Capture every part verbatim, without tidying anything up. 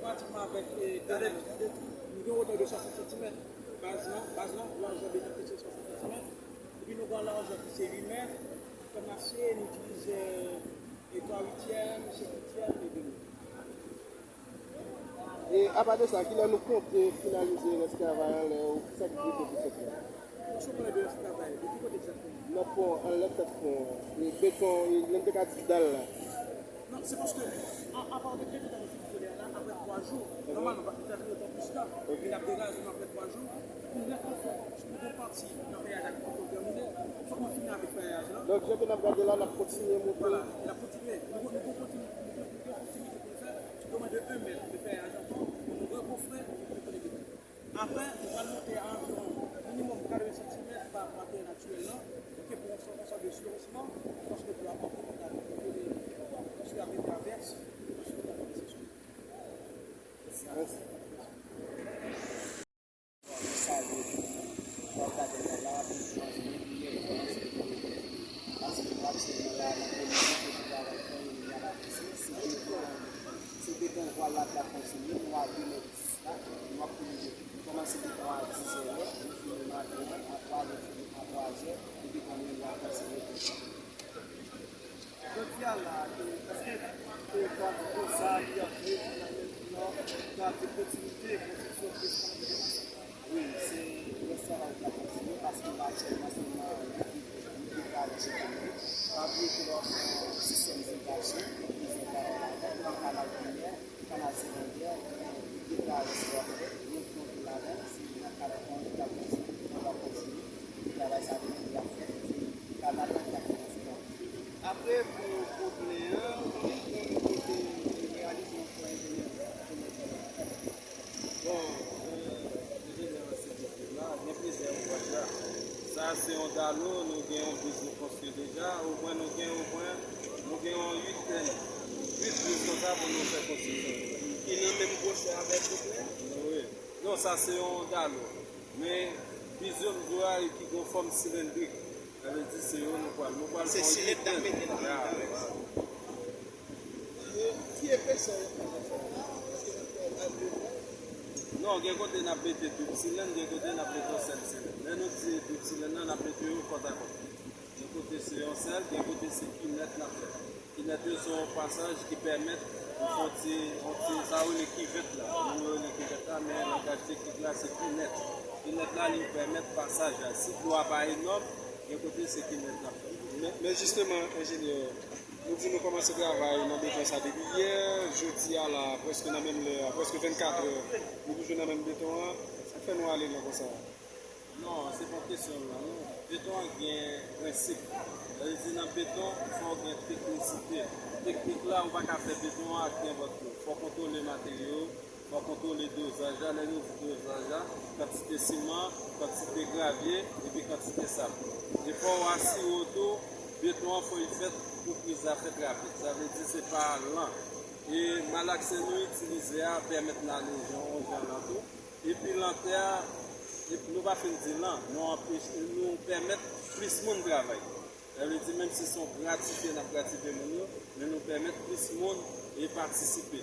Konparativman avèk, eh, nou gen wotè de swasant santimèt. Baz lan, baz lan, lajè beton ki se swasant santimèt. Epi nou gen lajè ki se uit mèt. Kòm asye, nou itilize, eh, twa uityèm, senk uityèm e de mèt. E apa de sa, kilè nou konte finalize rès travay anlè ou, kisa ki prevwa pou fèt la? Paske w pale de rès travay, de ki kote egzakteman? Nan pon, anlè tèt pon an. E beton, e, nou te ka di dal la. Non, se paske, a, apa de ki kote nou fin fè la, apre twa jou, nòmalman, nou pa fè l otan plis la. Ok. Men n ap deraze nou apre twa jou, pou nèt nou fè, paske nou gen pati nan fèyaj la ki poko tèmine, fòk nou fini avèk fèyaj la. Donk, jan ke n ap gade la, n ap kontinye monte. Vwala, n ap kontinye. Nou, nou, nou kontinye, nou, nou, nou kontinye pou nou fè. Yo mande un mèt de fèyaj ankò, pou nou regofre, pou nou konekte. Apre, nou pral monte a anviwon minimòm katreven santimèt pa rapò a teren aktyèl lan, ok, pou yon, yon sòt de sireman, paske pou apòte kontak pou ke konstwi avèk travès, paske nou pral fè sesyon. Mèsi. Bon, nou salye tout moun. Sa w gade mwen la, pou nou chanje, pou nou kòmanse pou nou fè. Paske nou aktyèlman la, nan politik, epi travay fè, nou ap avanse. Se beton, se beton vwal la k ap kontinye, nou a de mèt dis la, nou ap fini depi. Nou kòmanse depi a dizè yè, nou fini maten an, a twa, nou fini a twa zè, epi kanmenm nou ap kontinye konsa. Jodi a la, e, èske, e, kwa di konsa, li antre nan menm jan, kwa di kontinite konstriksyon plis. Wi, se rès travay ki ap kontinye, paske nou pa sèlman, sèlman li ki, li ki travay se konnen. Pa bliye ke lè w ap fè yon sistèm irigasyon, gen plizyè travay ladan, gen kanal primè, kanal segondè, gen de travay se w ap fè, gen pwonpe ladan, se nan kad pwonpe k ap kontinye, pwonpe ap kontinye, epi travay sa demen li ap fèt, se kanal la ki ap finanse travay. Apre, pou, pou plen an, ki kote reyalize yon fò enjenyè pou mete la? Bon, euh, enjenyè an se Joseph la, gen plizyè ouvraj la. Sa se yon dalo, nou gen yon biz nou konstwi deja, omwen nou gen omwen, nou gen yon uit, uit biz konsa pou nou fè konstriksyon. Ki nan menm gwosè avèk ou plen? Wi. Non, sa se yon dalo. Men, biz yo m di w la, ki gen yon fòm silendrik. Sa vle di se yo nou pral, nou pral fè yon uit plen. Se silèt n ap mete la. Ya, ya. Ki epesè yo pral fè? Èske n ap fè al de vwa? Non, gen kote n ap mete doub silèn, gen kote n ap mete yon sèl silèn. Lè nou di doub silèn nan, n ap mete yo kòtakòt. Gen kote se yon sèl, gen kote se kinèt n ap fè. Kinèt yo se yon pasaj ki pèmèt ou fè yon ti, yon ti, sa yo rele kivèt la. Nou rele kivèt la, men langaj teknik la se kinèt. Kinèt la, li pèmèt pasaj la. Si dlo a pa enòm, gen kote se kinèt n ap fè. Men, men jisteman, enjenyè, nou di nou kòmanse travay nan beton sa depi yè, jodi a la, prèske nan menm lè a, prèske vennkat è, nou toujou nan menm beton an. Sa k fè nou ale lwen konsa? Non, se pa kesyon lwen, non. Beton an gen prensip. Sa vle di nan beton, fò w gen teknisite. Teknik la, ou pa ka fè beton an ak nenpòt ki. Fò w kontwole materyo, fò w kontwole dozaj la. Lè nou di dozaj la, kantite siman, kantite gravye, epi kantite sab. E fò w asire w tou, beton an fò l fèt pou priz la fèt rapid. Sa vle di se pa lan. E malakse nou itilize a pèmèt n ale yon jan lan tou. Epi lantè a, epi nou pa fin di lan, nou anpeche, nou pèmèt plis moun travay. Sa vle di, menm si se yon gratifye n ap gratifye moun yo, men nou pèmèt plis moun e patisipe.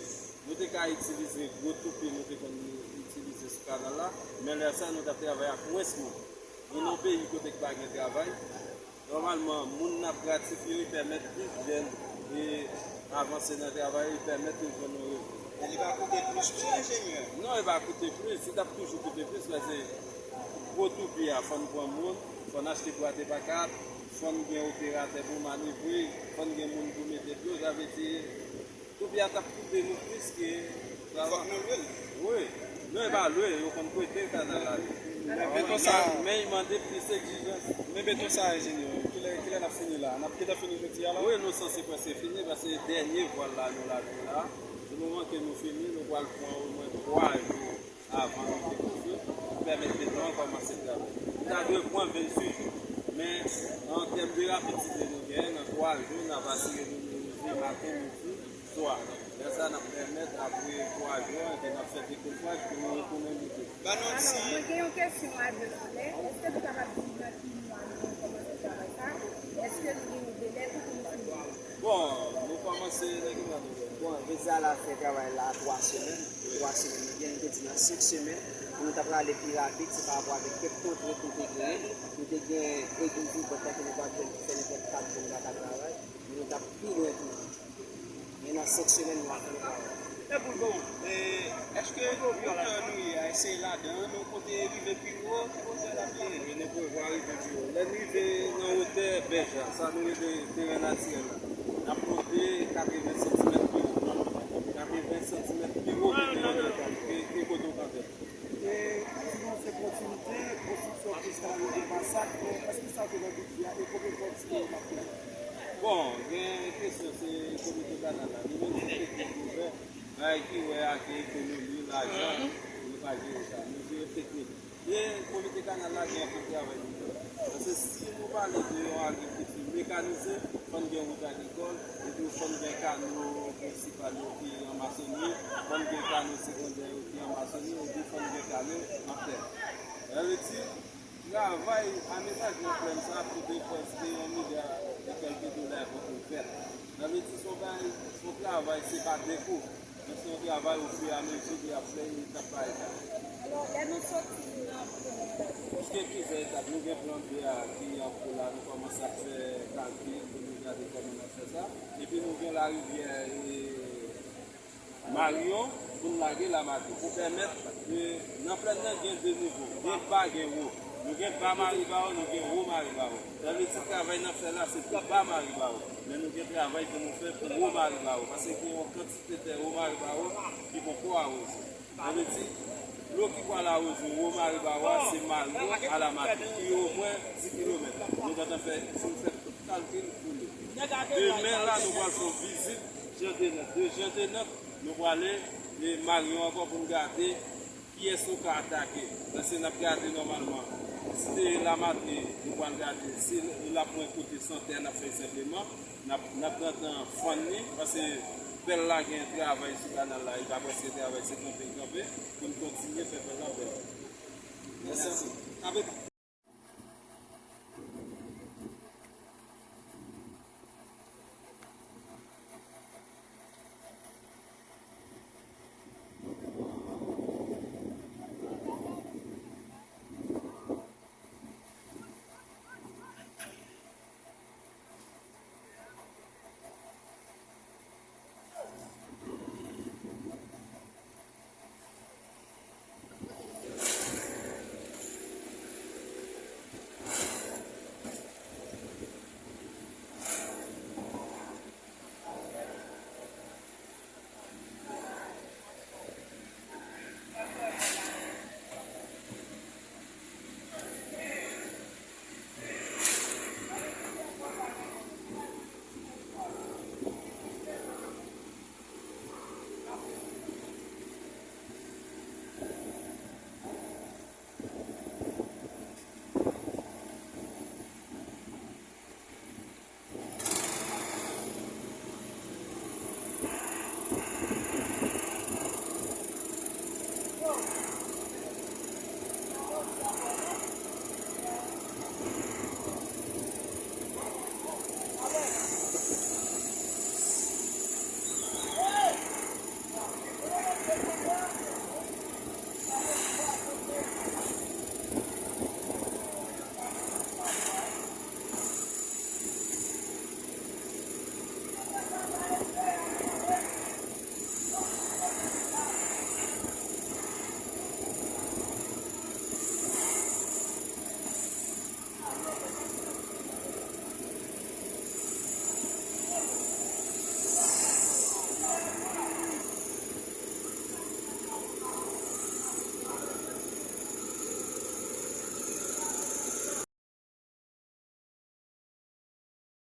Nou te ka itilize gwo toupi nou te konn itilize sou kanal la, men lè sa a nou t ap travay ak mwens moun. Nou nan yon peyi kote k pa gen travay, nòmalman, moun n ap gratifye yo, e pèmèt plis jèn e avanse nan travay, e pèmèt yo jwenn yon revni. Men li va koute plis tou, enjenyè? Non, li va koute plis. Li t ap toujou koute plis, paske gwo toupi a, fò n pran moun, fò n achte bwat epa kat, fò n gen operatè pou manevre, fò n gen moun pou mete dlo, sa vle di, toupi a t ap koute nou plis ke... Fòk nou lwe l. Wi. Non, e pa lwe, yo konn prete kanal la. Men beton sa, men, men y mande plis egzijans. Men beton sa, enjenyè, kilè, kilè n ap fini la? N ap gentan fini jodi a la? Wi, nou sanse prèske fini, paske dènye vwal la, nou lage la. Di moman ke nou fini, nou pral pran omwen twa jou avan nou te konstwi, pou pèmèt beton an kòmanse travay. Li ta dwe pran venntuit jou. Men, an tèm de rapidite nou genyen, nan twa jou, n ap asire nou nou rive maten, midi, swa. Lè sa a, n ap pèmèt, apre twa jou an, epi n ap fè dekofraj pou nou retounen mete. Ba nou ti... Alò, mwen gen yon kesyon a de volè. Èske nou kapab di nan ki mwa nou kòmanse travay sa? Èske nou gen yon delè pou pou nou fini? Bon, nou kòmanse nan ki mwa nou kòmanse? Bon, jodi a la fè travay la twa semèn. Twa semèn, nou gen, nou te di nan senk semèn, pou nou ta prale pi rapid, se pa rapò avèk kèk kontrent nou te genyen. Nou te gen Egi Vibot la ki nou pa t jwenn pou fè nenpòt kat jou nou pa ka travay, men nou t ap pi lwen toujou. Men nan senk semèn, nou ap fini travay. E pou bon, e, èske kote nou ye a, se ladan nou kote rive pi wo, ki kote l ap ye? E nou prevwa rive pi wo. Lè n rive nan wotè bèj la, sa nou rele teren natirèl la, n ap monte katreven santimèt pi wo. Katreven santimèt pi wo ke teren natirèl, ke, ke kote w kanpe. E, sinon, se kontinite konstriksyon Kris Kalvari de Masak, men èske sa te nan bidjè a, e konbyen kòb sinon yo t ap fè? Bon, gen kesyon, se komite kanal la. Nou menm, se teknik gouvè, bagay ki wè ak ekonomi, lajan, nou pa jere sa. Nou jere teknik. E komite kanal la gen anpil travay pou fè. Paske si nou pale de yon agrikilti mekanize, fò n gen wout agrikòl, epi fò n gen kano prensipal yo ki an masonri, fò n gen kano segondè yo ki an masonri, epi fò n gen kano an tè. Sa vle di, travay amenajman plèn sa a tou depann de yon milya de kèlke dola pou l fèt. Sa vle di, se yon bagay, se yon travay, se pa de kou. Men se yon travay ofiramezi ke y ap fè etap pa etap. Alò, lè nou soti nan plan A, gen plizyè etap. Nou gen plan B a ki an kou la, nou kòmanse ap fè kalkil pou nou gade kòman n ap fè sa. Epi nou gen larivyè, e, Marion pou n lage Lamati, pou pèmèt, e, nan plèn nan gen de nivo, gen ba, gen wo. Nou gen ba Maribawo, nou gen wo Maribawo. Sa vle di travay n ap fè la, se pou ba Maribawo. Men nou gen travay pou nou fè pou wo Maribawo, paske gen yon kantite tè wo Maribawo ki poko awoze. Sa vle di, dlo ki pral awoze wo Maribawo a, se Marion a Lamati, ki omwen dis kilomèt. Nou gentan fè, si n fè tout kalkil pou li. Demen la, nou pral fè yon vizit Jandenant. De Jandenant, nou prale, e, Marion ankò pou n gade kiyès nou ka atake. Paske n ap gade nòmalman. Si se Lamati, nou pral gade si l ap pran kote Santè, n ap fè senpleman. N ap, n ap gentan fann li, paske pèl la gen travay sou kanal la, e pa prèske travay, se kanpe l kanpe, pou n kontinye fè pèl la bèl. Mèsi. Avèk